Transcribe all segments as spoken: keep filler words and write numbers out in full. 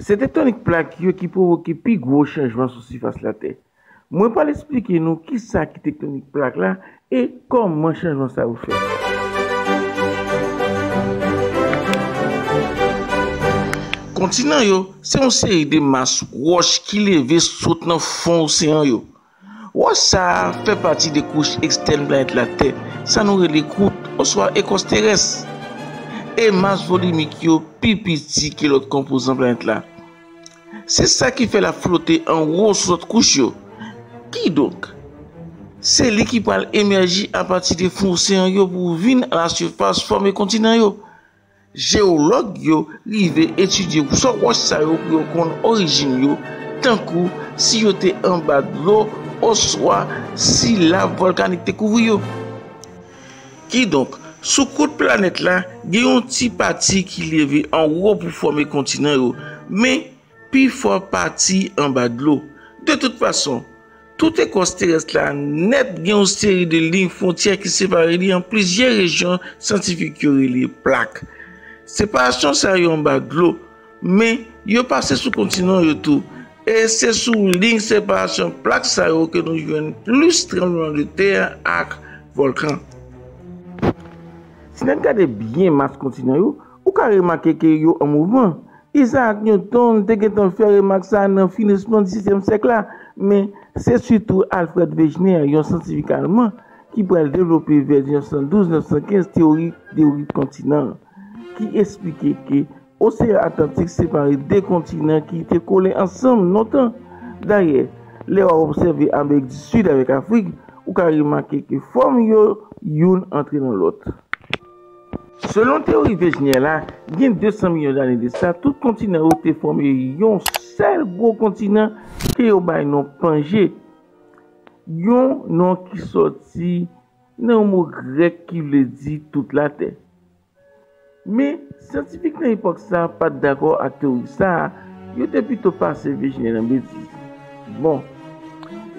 Se tektonik plak yo ki pwovoke pi gwo chanjman sou sifas Latè. Mwen pral esplike nou kisa ki tektonik plak la e kòman chanjman sa yo fèt. Kontinan yo se yon seri de mas wòch ki leve sot nan fon oseyan yo. Wòch sa a fè pati de kouch ekstèn planèt Latè, sa nou rele kwout oswa ekòs terès. E mas volimik yo pi piti ke lòt konpozan planèt la. Se sa ki fè l ap flote anwo sou lòt kouch yo. Kidonk, se li ki pral emèje apati de fon oseyan yo pou vin alasifas fòme kontinan yo. Jewològ yo rive etidye sò wòch sa yo pou yo konn orijin yo, tankou si yo te anba dlo oswa si lav vòlkanik te kouvri yo. Kidonk, sou kwout planèt la, gen yon ti pati ki leve anwo pou fòme kontinan yo, men pifò pati anba dlo. De tout fason, tout ekòs terès la nèt gen yon seri de liy fwontyè ki separe li an plizyè rejyon syantifik yo rele plak. Separasyon sa yo anba dlo, men yo pase sou kontinan yo tou. E se sou liy separasyon plak sa yo ke nou jwenn plis tranblemanntè ak vòlkan. Si n ap gade byen mas kontinan yo, ou ka remake ke yo an mouvman. Isaac Newton te gentan fè remak sa a nan finisman disetyèm syèk la, men se sitou Alfred Wegener, yon syantifik alman, ki pral devlope vè mil nèf san douz mil nèf san kenz teyori de kontinan, ki esplike ke Oseyan Atlantik separe de kontinan ki te kole ansanm lontan. Dayè, lè w ap obsève Amerik di Sid avèk Afrik, ou ka remake ke fòm yo youn antre nan lòt. Selon teyori Wegener la, gen de san milyon dane de sa, tout kontinan yo te fòme yon sèl gwo kontinan ke yo bay non Panje, yon non ki sòti nan yon mo grèk ki vle di tout latè. Men, syantifik nan epòk sa a pa t dakò ak teyori sa a, yo te pito pase Wegener nan betiz. Bon,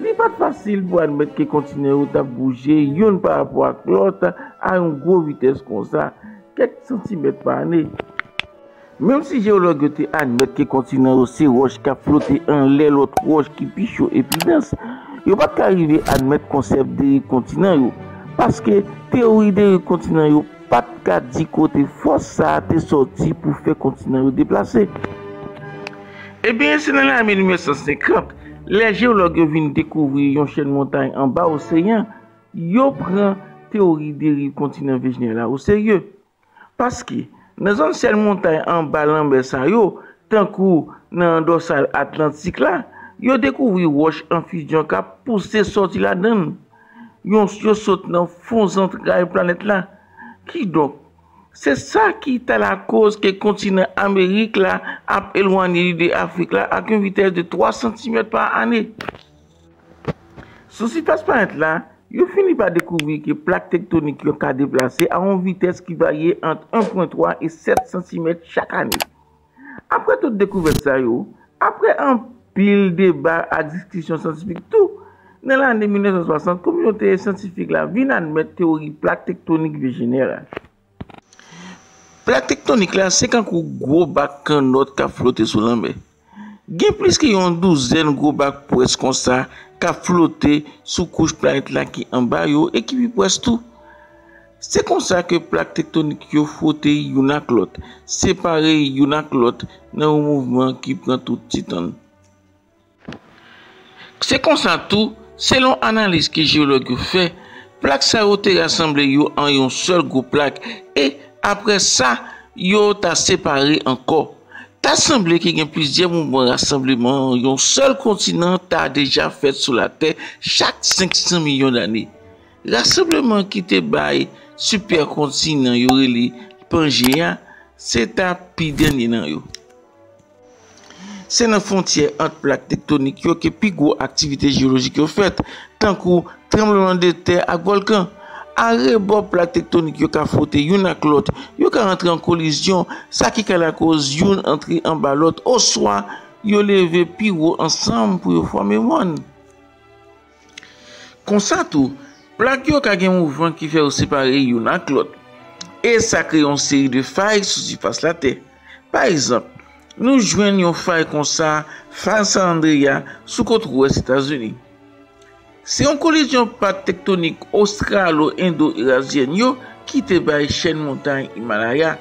li pa t fasil pou admèt ke kontinan yo t ap bouje youn parapò ak lòt a yon gwo vitès konsa, kèk santimèt pa ane. Menm si jewològ yo te admèt ke kontinan yo se wòch k ap flote anlè lòt wòch ki pi cho e pi dans, yo pa t ka rive admèt konsèp deriv kontinan yo, paske teyori deriv kontinan yo pa t ka di kote fòs sa a te sòti pou fè kontinan yo deplase. Ebyen, se nan lane mil nèf san senkant, lè jewològ yo vin dekouvri yon chèn montay anba oseyan, yo pran teyori deriv kontinan Wegener la oserye. Paske, nan zòn chèn montay anba lanmè sa yo, tankou nan dòsal Atlantik la, yo dekouvri wòch an fizyon k ap pouse sòti ladan l. Yon, yo sot nan fon zantray planèt la. Kidonk, se sa ki ta lakoz ke kontinan Amerik la ap elwanye li de Afrik la ak yon vitès de twa santimèt pa ane. Sou sifas planèt la, yo fini pa dekouvri ke plak tektonik yo ka deplase a yon vitès ki varye ant en pwen twa e sèt santimèt chak ane. Apre tout dekouvèt sa yo, apre anpil deba ak diskisyon syantifik tou, nan lane mil nèf san swasant, kominote syantifik la vin admèt teyori plak tektonik Wegener la. Plak tektonik la se kankou gwo bak kannòt k ap flote sou lanmè. Gen plis ke yon douzèn gwo bak pwès konsa k ap flote sou kouch planèt la ki anba yo e ki pi pwès tou. Se konsa ke plak tektonik yo fwote youn ak lòt, separe youn ak lòt nan yon mouvman ki pran tout ti tan. Se konsa tou, selon analiz ke jeyològ yo fè, plak sa yo te rasanble yo an yon sèl gwo plak, e apre sa, yo ta separe ankò. Ta sanble ke gen plizyè mouvman rasanbleman yon sèl kontinan ta deja fèt sou Latè chak senk san milyon dane. Rasanbleman ki te bay sipèkontinan yo rele Pangea, se ta pi dènye nan yo. Se nan fwontyè ant plak tektonik yo ke pi gwo aktivite jeyolojik yo fèt, tankou tranblemanntè ak vòlkan. Arebò plak tektonik yo ka fwote youn ak lòt, yo ka rantre an kolizyon, sa ki ka lakoz youn antre anba lòt, oswa yo leve pi wo ansanm pou yo fòme mòn. Konsa tou, plak yo ka gen mouvman ki fè yo separe youn ak lòt, e sa kreye yon seri de fay sou sifas Latè. Pa egzanp, Nou jwenn yon fay konsa, fay San Andreas, sou kot wès Etazini. Se yon kolizyon plak tektonik ostralo-endo-erazyen yo ki te bay chèn montay Himalaya,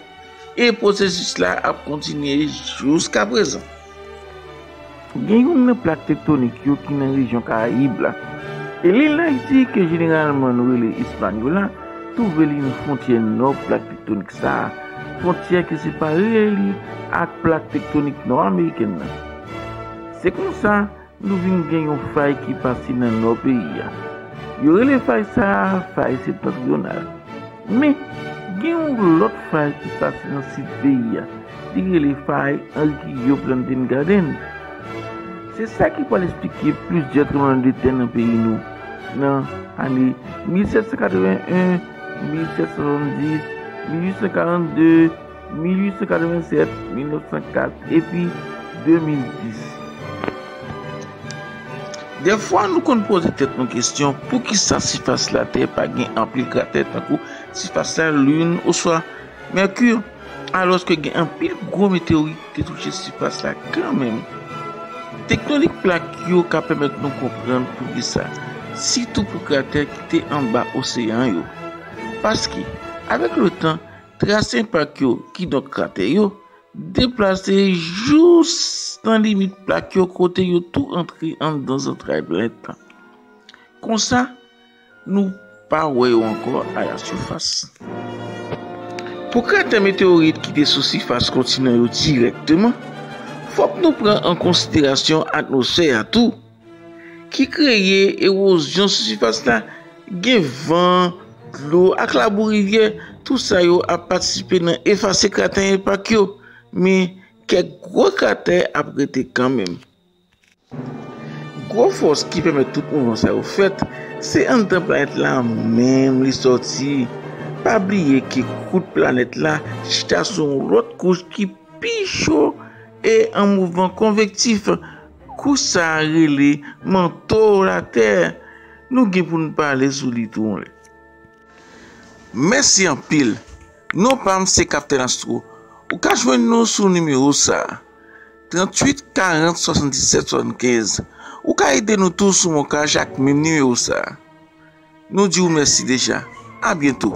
e pwosesis la ap kontinye jiskaprezan. Gen youn nan plak tektonik yo ki nan rejyon Karayib la. E lil Ayiti, ke jeneralman nou rele Ispanyola, twouve li nan fwontyè nò plak tektonik sa a, fwontyè ki separe li ak plak tektonik nò amerikèn nan. Se konsa, nou vin gen yon fay ki pase nan nò peyi a. Yo rele fay sa a fay septantriyonal. Men, gen yon lòt fay ki pase nan sid peyi a. Li rele fay Enriquillo Plantain Garden. Se sa ki pral esplike plizyè tranblemanntè nan peyi nou nan ane mil sèt san katreven en, mil sèt san swasanndis, mil uit san karannde, mil uit san katreven sèt, mil nèf san kat epi de mil dis. Dèfwa, nou konn poze tèt nou kesyon, poukisa sifas Latè pa gen anpil kratè tankou sifas Lalin oswa Mèki, alòske gen anpil gwo meteyorit ki te touche sifas la kanmenm? Tektonik plak yo ka pèmèt nou konprann poukisa, sitou pou kratè ki te anba oseyan yo. Paske, avèk letan, tras enpak yo, kidonk kratè yo, deplase jous nan limit plak yo kote yo tou antre anndan zantray planèt la. Konsa, nou pa wè yo ankò alasifas. Pou kratè meteyorit ki te sou sifas kontinan yo dirèkteman, fòk nou pran an konsiderasyon atmosfè a tou, ki kreye ewozyon sou sifas la. Gen van, dlo ak labou rivyè, tou sa yo ap patisipe nan efase kratè enpak yo, men kèk gwo kratè ap rete kanmenm. Gwo fòs ki pèmèt tout mouvman sa yo fèt, se anndan planèt la menm li sòti. Pa bliye ke kwout planèt la chita sou yon lòt kouch ki pi cho e an mouvman konvektif. Kouch sa a rele manto Latè. Nou gen pou n pale sou li tou yon lè. Mèsi anpil. Non pa m se Kaptèn Astro. Ou ka jwenn nou sou nimewo sa a, tranntuit karant swasanndisèt swasannkenz. Ou ka ede nou tou sou MonCash ak menm nimewo sa a. Nou di w mèsi deja. A byento.